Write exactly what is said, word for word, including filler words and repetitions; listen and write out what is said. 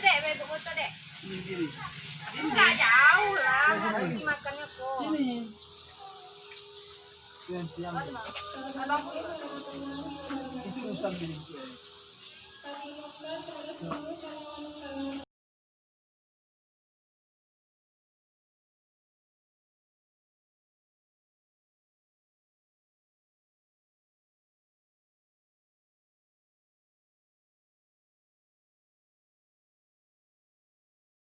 Dek, baik buat foto, Dek. Ini diri. Enggak jauh lah, mau pergi makannya kok. Sini. Yang siang. Abang pun. Itu urusan diri.